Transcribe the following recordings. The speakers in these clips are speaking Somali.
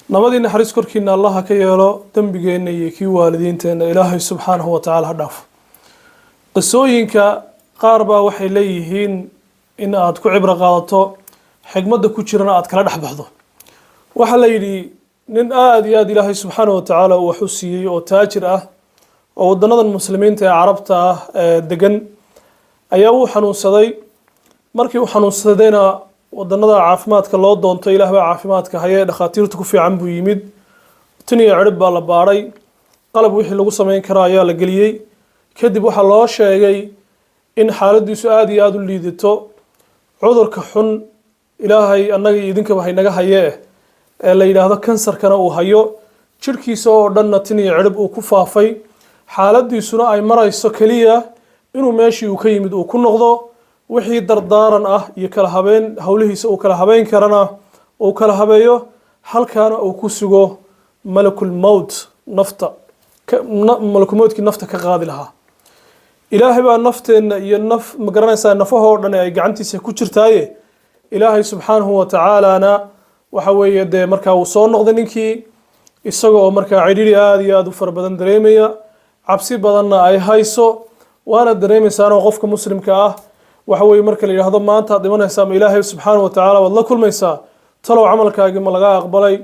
Nabadii naxariis korkiina Allaha ka yeelo, dembigeenna iyo kii waalidiinteenna Ilaahay subxaanahu wa tacaala ha dhaafo. Qisooyinka qaar baa waxay leeyihiin in aad ku cibro qaadato, xigmadda ku jirana aad kala dhex baxdo. Waxaa la yidhi nin aada iyo aada Ilaahay subxaanahu wa tacaala uu wax u siiyey oo taajir ah oo waddanadan Muslimiinta ee Carabta ah ee degan ayaa wuu xanuunsaday. Markii uu xanuunsadayna, wadanada caafimaadka loo doonto, Ilaah baa caafimaadka haya ee dhakhaatiirta ku fiican buu yimid. Tin iyo cirib baa la baadhay, qalab wixii lagu samayn karaa ayaa la geliyey. Kadib waxaa loo sheegay in xaaladiisu aada iyo aada u liidato, cudurka xun, Ilaahay annaga iyo idinkaba haynaga hayee, ee la yidhaahdo kansarkana uu hayo, jirhkiisa oo dhanna tin iyo cirib uu ku faafay, xaaladiisuna ay marayso keliya inuu meeshii uu ka yimid uu ku noqdo, wixii dardaaran ah iyo kala habeen howlihiisa uu kala habeyn karana uu kala habeeyo, halkaana uu ku sugo malakul mowt, nafta malakulmowtkii nafta ka qaadi lahaa. Ilaahay baa nafteenna iyo naf, ma garanaysaa, nafahoo dhan ay gacantiisa ku jirtaaye. Ilaahay subxaanahu wa tacaalana waxa weeye dee markaa uu soo noqday ninkii isaga oo markaa cidhidhi aada iyo aada u fara badan dareemaya, cabsi badanna ay hayso. Waana dareemaysaanoo qofka Muslimka ah waxa weeye marka la yidhaahdo maanta aad dhimanaysaa ama Ilaahay subxaanahu wa tacaala waad la kulmaysaa, talow camalkaagii ma laga aqbalay?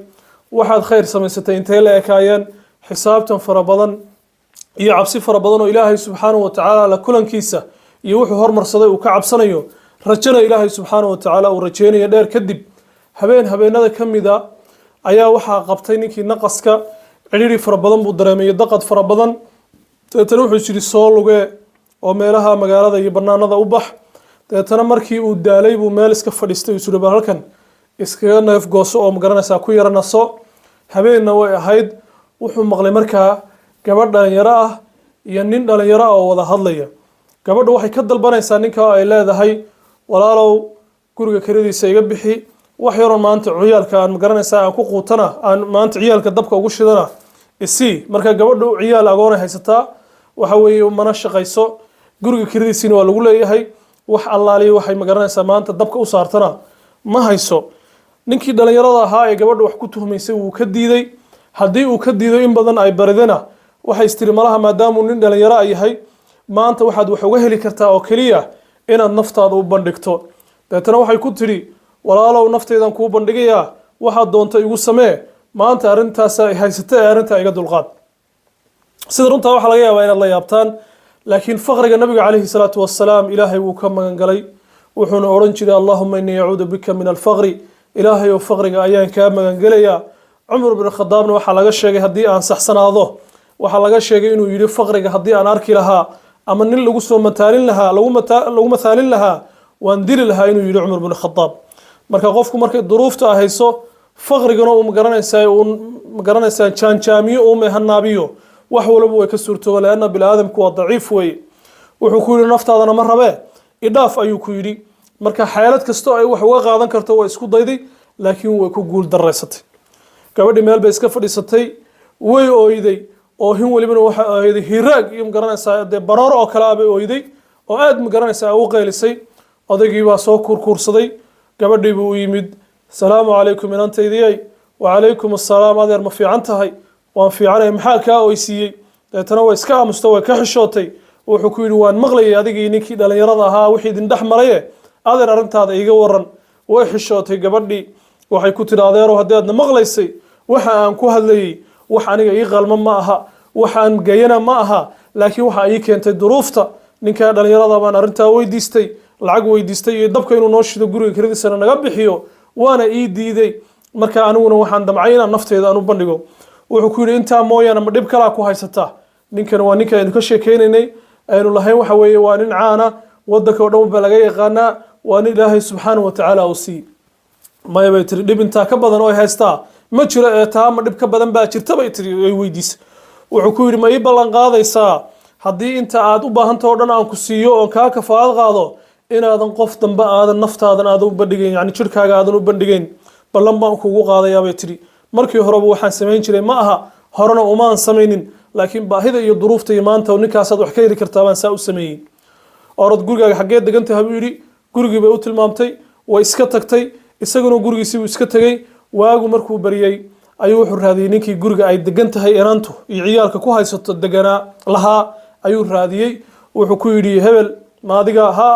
Waxaad khayr samaysatay intee la ekaayeen? Xisaabtan fara badan iyo cabsi fara badan oo Ilaahay subxaanahu wa tacaala la kulankiisa iyo wuxuu hormarsaday uu ka cabsanayo, rajana Ilaahay subxaanahu wa tacaala uu rajeynayo dheer kadib, habeen habeenada ka mida ayaa waxaa qabtay ninkii naqaska. Cidhidhi fara badan buu dareemay, daqad fara badan. Dabeetana wuxuu yidhi soo lugee oo meelaha magaalada iyo banaanada u bax. Dabeetana markii uu daalay buu meel iska fadhiistay. Uu yidhi bal halkan iskaga neef gooso oo, magaranaysaa, ku yara naso. Habeenna way ahayd. Wuxuu maqlay markaa gabadh dhalinyaro ah iyo nin dhalinyaro ah oo wada hadlaya. Gabadhu waxay ka dalbanaysaa ninka ay leedahay: "Walaalow, guriga kiradiisa iga bixi, wax yaroon maanta ciyaalka aan, magaranaysaa, aan ku quutana, aan maanta ciyaalka dabka ugu shidana isii." Marka gabadhu ciyaal agoonay haysataa, waxa weeye mana shaqayso, guriga kiradiisiina waa lagu leeyahay, wax allaaliya waxay, magaranaysaa, maanta dabka u saartana ma hayso. Ninkii dhalinyarada ahaa ee gabadha wax ku tuhmaysay wuu ka diiday. Haddii uu ka diido, in badan ay baridena, waxay istiri malaha maadaamuu nin dhalinyaro a yahay, maanta waxaad wax uga heli kartaa oo keliya inaad naftaada u bandhigto. Deetana waxay ku tidhi: "Walaalow, naftaydan kuu bandhigayaa, waxaad doonta igu samee, maanta arrintaas ay haysata ee arrintaa iga dulqaad." Sida runtaa waxaa laga yaabaa inaad la yaabtaan, laakiin faqriga Nabiga calayhi salaatu wasalaam Ilaahay wuu ka magan galay, wuxuuna odhan jiray: "Allahuma inii acuudu bika min alfaqri." Ilaahay oo faqriga ayaan kaa magangelayaa. Cumar bin Khadaabna waxaa laga sheegay, haddii aan saxsanaado, waxaa laga sheegay inuu yidhi: "Faqriga haddii aan arki lahaa ama nin lagu soo mataalin lahaa, lagu mathaalin lahaa, waan dili lahaa," inuu yidhi Cumar bin Khadaab. Marka qofku markay duruufta hayso, faqrigana uu, magaranaysaa, uu, magaranaysaa, jaanjaamiyo, uu mehanaabiyo, wax walba way ka suurtooba, leanna bini aadamku waa daciif weeye. Wuxuu ku yidhi: "Naftaadana ma rabee, idhaaf," ayuu ku yidhi. Marka xeelad kastoo ay wax uga qaadan karto waa isku dayday, laakiin way ku guul daraysatay. Gabadhii meel bay iska fadhiisatay, way ooyday. Oohin welibana waxay ooyday hiraag iyo, magaranaysaa, dee baroor oo kale ah bay ooyday oo aada, magaranaysaa, u qaylisay. Odaygii baa soo kuurkuursaday, gabadhii buu u yimid. "Salaamu calaykum, inantaydiyay." "Wacalaykum assalaam, adeer, ma fiican tahay?" "Waan fiicanay." "Maxaa kaa oysiiyey?" Deetana way iska aamusta, way ka xishootay. Wuxuu ku yidhi: "Waan maqlayay adigii ninkii dhalinyarada ahaa wixii idin dhex maraye, adeer, arrintaada iiga waran." Way xishootay gabadhii. Waxay ku tidhi: "Adeerow, haddii aadna maqlaysay, waxa aan ku hadlayay wax aniga ii qalmo ma aha, wax aan gayana ma aha, laakiin waxa ii keentay duruufta. Ninkaa dhalinyarada baan arrintaa weydiistay, lacag weydiistay iyo dabka inuu noo shido, guriga kiradiisana naga bixiyo, waana ii diiday. Marka aniguna waxaan damcay inaan nafteyda aan u bandhigo." Wuxuu ku yidhi: "Intaa mooyaane ma dhib kalaa ku haysataa?" Ninkan waa ninka aynu ka sheekeynaynay, aynu lahayn waxa weeye waa nin caana, wadanka oo dhan ba laga yaqaanaa, waa nin Ilaahay subxaanahu watacaala uu siiyey. "Maya," bay tiri, "dhib intaa ka badan oo ay haystaa ma jiro." "Ee taa ma dhib ka badan baa jirta?" bay tiri, ay weydiisay. Wuxuu ku yidhi: "Ma ii ballan qaadaysaa haddii inta aad u baahantao dhan aan ku siiyo oon kaa kafaad qaado, inaadan qof dambe aadan naftaadan aadan u bandhigayn, yani jirkaaga aadan u bandhigayn?" "Ballan baan kugu qaadayaa," bay tidhi. "Markii horeba waxaan samayn jiray ma aha, horena umaan samaynin, laakiin baahida iyo duruufta iyo maanta ninkaasaad wax ka heli kartaa baan saa u sameeyey. Orod, gurigaaga xaggee degan tahay?" buu yidhi. Gurigii bay u tilmaamtay, way iska tagtay, isaguna gurigiisii buu iska tegey. Waagu markuu bariyey Ayuu wuxuu raadiyey ninkii guriga ay degan tahay inantu iyo ciyaalka ku haysato deganaa lahaa ayuu raadiyey. Wuxuu ku yidhi, "Hebel, ma adiga?" "Ha,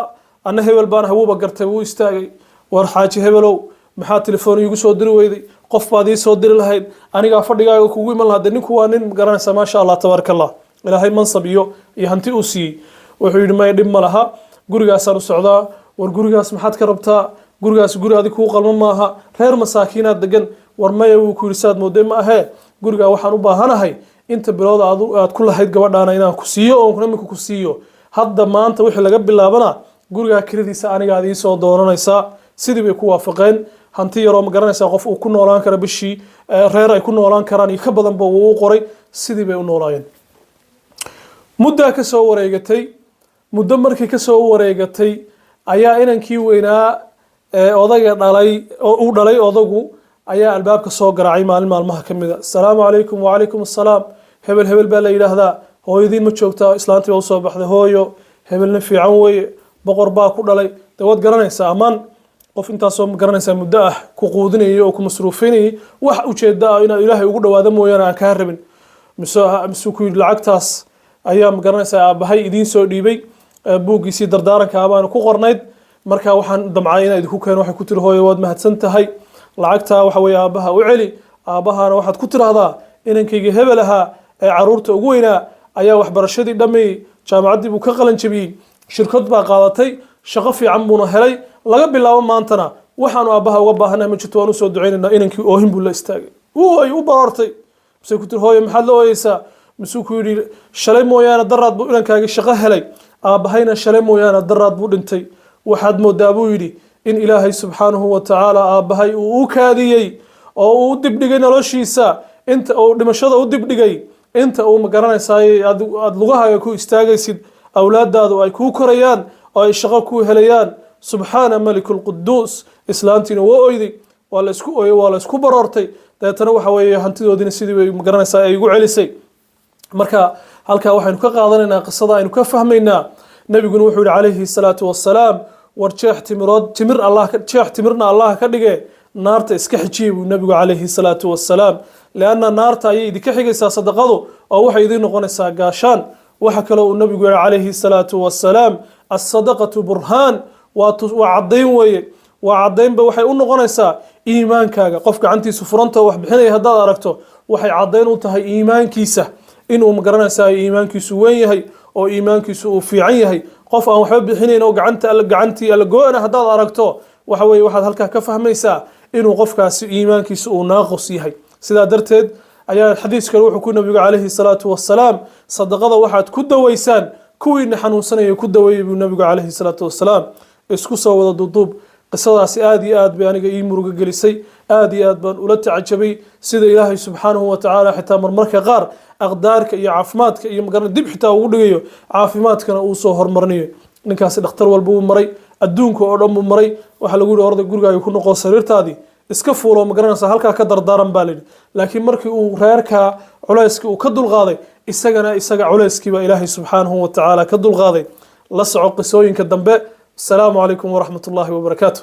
anna hebel baan." Wuuba gartay, wuu istaagay. "War xaaji hebelow, maxaa telefoon iigu soo diri weyday? Qof baad ii soo diri lahayd, anigaa fadhigaaga kugu iman lahaa." De ninku waa nin garanaysa, maasha Allah, tabaaraka Allah, Ilaahay mansab iyo hanti uu siiyey. Wuxuu yidhi, "Maya, dhib ma laha, gurigaasaan u socdaa." "War gurigaas maxaad ka rabtaa? Gurigaas guri adig kuu qalmo maaha, reer masaakiinaad degan." "War maya," wuu ku yidhi, "saad mooday ma ahee, gurigaa waxaan u baahanahay inta bilood aad ku lahayd gabadhaana inaan ku siiyo oon imika ku siiyo. Hadda maanta wixii laga bilaabana gurigaa kiradiisa anigaad iisoo doonanaysaa." Sidii bay ku waafaqeen. Hanti yaroo, ma garanaysaa, qof uu ku noolaan kara bishii, reer ay ku noolaan karaan iyo ka badanba wuu u qoray. Sidii bay u noolaayeen. Muddaa ka soo wareegatay. Muddo markii ka soo wareegatay ayaa inankii weynaa ee odayga dhalay oo uu dhalay odagu ayaa albaabka soo garaacay maalin maalmaha ka mid a. "Asalaamu calaykum." "Wacalaykum assalaam. Hebel hebel baa la yidhaahdaa, hooyadiin ma joogtaa?" Islaantii baa usoo baxday. "Hooyo, hebelna fiican weeye, boqor baa ku dhalay." Dee waad garanaysaa ammaan qof intaasoo, ma garanaysaa, muddo ah ku quudinayay oo ku masruufinayay, wax ujeeda ah inaad Ilaahay ugu dhawaado mooyaane aan kaa rabin. Mise ku yidhi, "Lacagtaas ayaa, ma garanaysaa, aabbahay idiin soo dhiibay, buuggiisii dardaaranka abaana ku qornayd, marka waxaan damcay inaa idinku keeno." Waxay ku tiri, "Hooyo, waad mahadsan tahay, lacagtaa waxa weeye aabbaha u celi. Aabbahana waxaad ku tiraahdaa inankayga hebel ahaa ee caruurta ugu weynaa ayaa waxbarashadii dhammeeyey, jaamacaddii buu ka qalan jabiyey, shirkad baa qaadatay, shaqo fiican buuna helay. Laga bilaabo maantana waxaanu aabbaha uga baahanahay ma jirto, waan usoo ducaynaynaa." Inankii oohin buu la istaagay, ay u baroortay. Mise ku tiri, "Hooyo, maxaad la ooyeysaa?" Misuu ku yidhi, "Shalay mooyaane daraad buu inankaagii shaqo helay, aabbahayna shalay mooyaane daraad buu dhintay. Waxaad moodaa," buu yidhi, "in Ilaahay subxaanahu wa tacaala aabbahay uu u kaadiyey oo uu u dibdhigay noloshiisa, inta uu dhimashada u dibdhigay, inta uu, ma garanaysaay, aad lugahaaga ku istaagaysid, awlaadaadu ay kuu korayaan oo ay shaqo kuu helayaan. Subxaana maliku lquduus." Islaantiina waa oyday, waa la isku ooyey, waa la isku baroortay. Dabeetana waxa weeye hantidoodiina sidii bay, ma garanaysaa, ay ugu celisay. Marka halkaa waxaynu ka qaadanaynaa, qisada aynu ka fahmaynaa, nabiguna wuxuu yihi calayhi salaatu wasalaam, "War jeex timirood timir Allah, jeex timirna Allah ka dhige, naarta iska xijiyey," buu nabigu calayhi salaatu wasalaam, lianna naarta ayay idinka xigaysaa sadaqadu oo waxay idiin noqonaysaa gaashaan. Waxa kaloo uu nabigu yihi calayhi salaatu wasalaam, "Asadaqatu burhaan." Waa caddayn weeye, waa caddaynba waxay u noqonaysaa iimaankaaga. Qof gacantiisu furanta wax bixinaya haddaad aragto, waxay caddayn u tahay iimaankiisa inuu, magaranaysaa, iimaankiisu weyn yahay oo iimaankiisu uu fiican yahay. Qof aan waxba bixinayn oo gacanta gacantii alla go-ana haddaad aragto, waxa weeye waxaad halkaa ka fahmaysaa inuu qofkaasi iimaankiisu uu naaqus yahay. Sidaa darteed ayaa xadiis kale wuxuu ku nabigu calayhi salaatu wasalaam, "Sadaqada waxaad ku daweysaan kuwiina xanuunsanaya ku daweeyay," buu nabigu calayhi salaatu wasalaam. Isku soo wada duuduub, qisadaasi aada iyo aad bay aniga ii murugo gelisay, aada iyo aad baan ula tacajabay sida Ilaahay subxaanahu wa tacaala xitaa marmarka qaar aqdaarka iyo caafimaadka iyo magaran dib xitaa ugu dhigayo, caafimaadkana uu soo hormarinayo. Ninkaasi dhakhtar walba wuu maray, adduunka oo dhan buu maray. Waxaa lagu yihi, "Orday, gurigaaga ku noqo, sariirtaadii iska fuulo, ma garanaysa, halkaa ka dardaaran," baa layidhi. Laakiin markii uu reerka culayskii uu ka dulqaaday, isagana isaga culayskii baa Ilaahay subxaanahu wa tacaala ka dulqaaday. La soco qisooyinka dambe. Asalaamu calaykum waraxmat ullahi wabarakaatu.